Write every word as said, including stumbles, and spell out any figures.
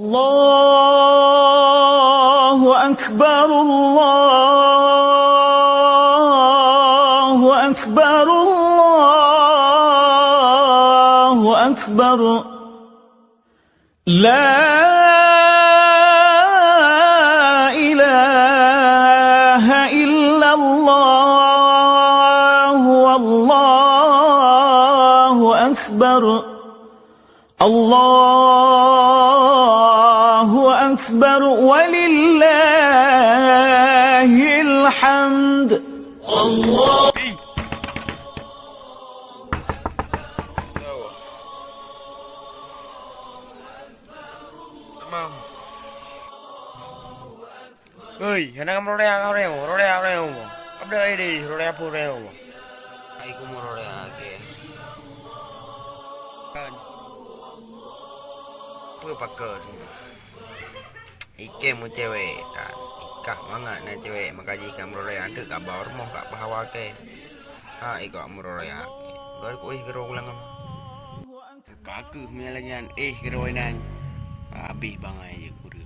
الله أكبر، الله أكبر، الله أكبر. لا إله إلا الله، والله أكبر. الله أكبر ولله الحمد. الله. Oi, hana kamoe raya, raya, raya, raya. Abda ai deh, raya apa raya? Ai kamoe raya ke. Kan. Apa pakon? Ikem cewek, kan. Ikah mangat na cewek, maka jih kamoe raya, anteuk ka ba rumoh ka pahawa ke. Ha, ikah kamoe raya. Gak kuih gerau ulang. Ka keuh mie lagi nyan, eh, gerau inan. Habéh bangai je guru.